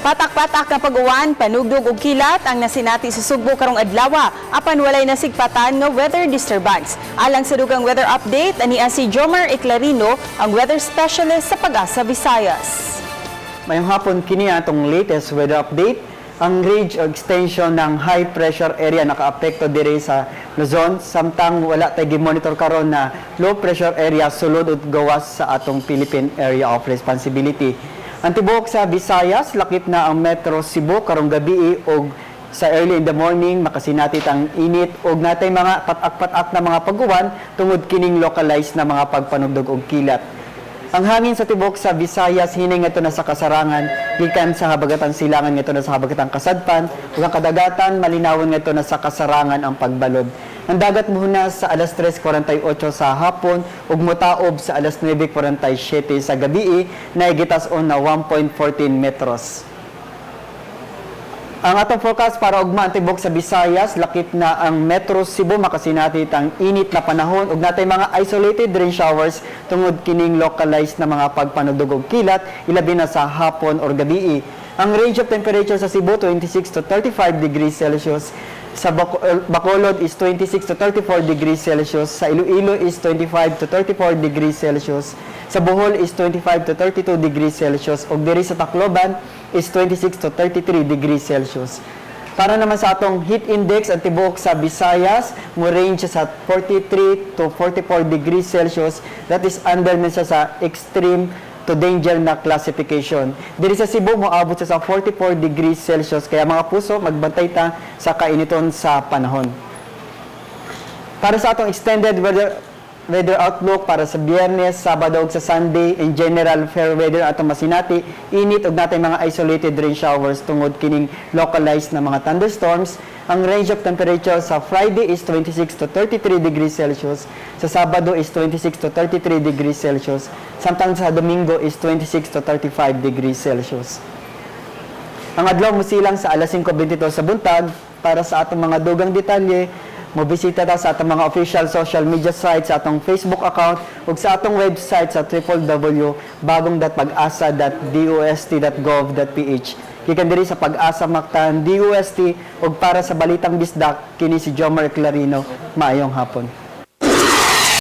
Patak-patak nga pag-uwan, panugdog ug kilat ang nasinati sa Sugbo karong adlaw, apan walay nasigpatan nga weather disturbance. Alang sa dugang weather update, ania si Jomer Eclarino, ang weather specialist sa Pag-asa Visayas. Mayong hapon, kini atong latest weather update. Ang ridge o extension ng high pressure area nakaapekto diri sa Luzon, samtang wala tay gi-monitor karon na low pressure area sulod ug gawas sa atong Philippine Area of Responsibility. Ang tibuok sa Visayas, lakip na ang Metro Cebu, karong gabi og sa early in the morning makasinati ang init og natay mga patak-patak na mga pag-uwan tungod kining localized na mga pagpanugdog og kilat. Ang hangin sa tibok sa Visayas hinay ngadto na sa kasarangan gikan sa habagatan silangan ngadto na sa habagatang kasadpan, ug ang kadagatan malinawon ngadto na sa kasarangan ang pagbalod. Ang dagat muhuna sa alas 3:48 sa hapon ug motaob sa alas 9:47 sa gabi na gitas-on na 1.14 metros. Ang atong forecast para ugma, ang tibok sa Visayas, lakip na ang Metro Cebu, makasinati ang init na panahon ug natay mga isolated rain showers tungod kining localized na mga pagpanugdog og kilat, ilabi na sa hapon or gabi. Ang range of temperature sa Cebu, 26 to 35 degrees Celsius. Sa Bacolod is 26 to 34 degrees Celsius. Sa Iloilo is 25 to 34 degrees Celsius. Sa Bohol is 25 to 32 degrees Celsius. Ug diri sa Tacloban is 26 to 33 degrees Celsius. Para naman sa atong heat index, ang tibuok sa Visayas mo range sa 43 to 44 degrees Celsius. That is under na siya sa extreme to danger na classification. Diri sa Cebu moabot siya sa 44 degrees Celsius. Kaya, mga puso, magbantay ta sa kainiton sa panahon. Para sa atong extended weather weather outlook para sa Biyernes, Sabado ug sa Sunday, in general fair weather atong masinati, init ug natay mga isolated rain showers tungod kining localized na mga thunderstorms. Ang range of temperature sa Friday is 26 to 33 degrees Celsius, sa Sabado is 26 to 33 degrees Celsius, samtang sa Domingo is 26 to 35 degrees Celsius. Ang adlaw mosilang sa alas 5:22 sa buntag. Para sa atong mga dugang detalye, mobisita ta sa atong mga official social media sites, sa atong Facebook account ug sa atong website sa www.bagong.pagasa.dost.gov.ph. Gikan diri sa Pag-asa Mactan, DOST ug para sa Balitang Bisdak, kini si Jomar Clarino. Maayong hapon.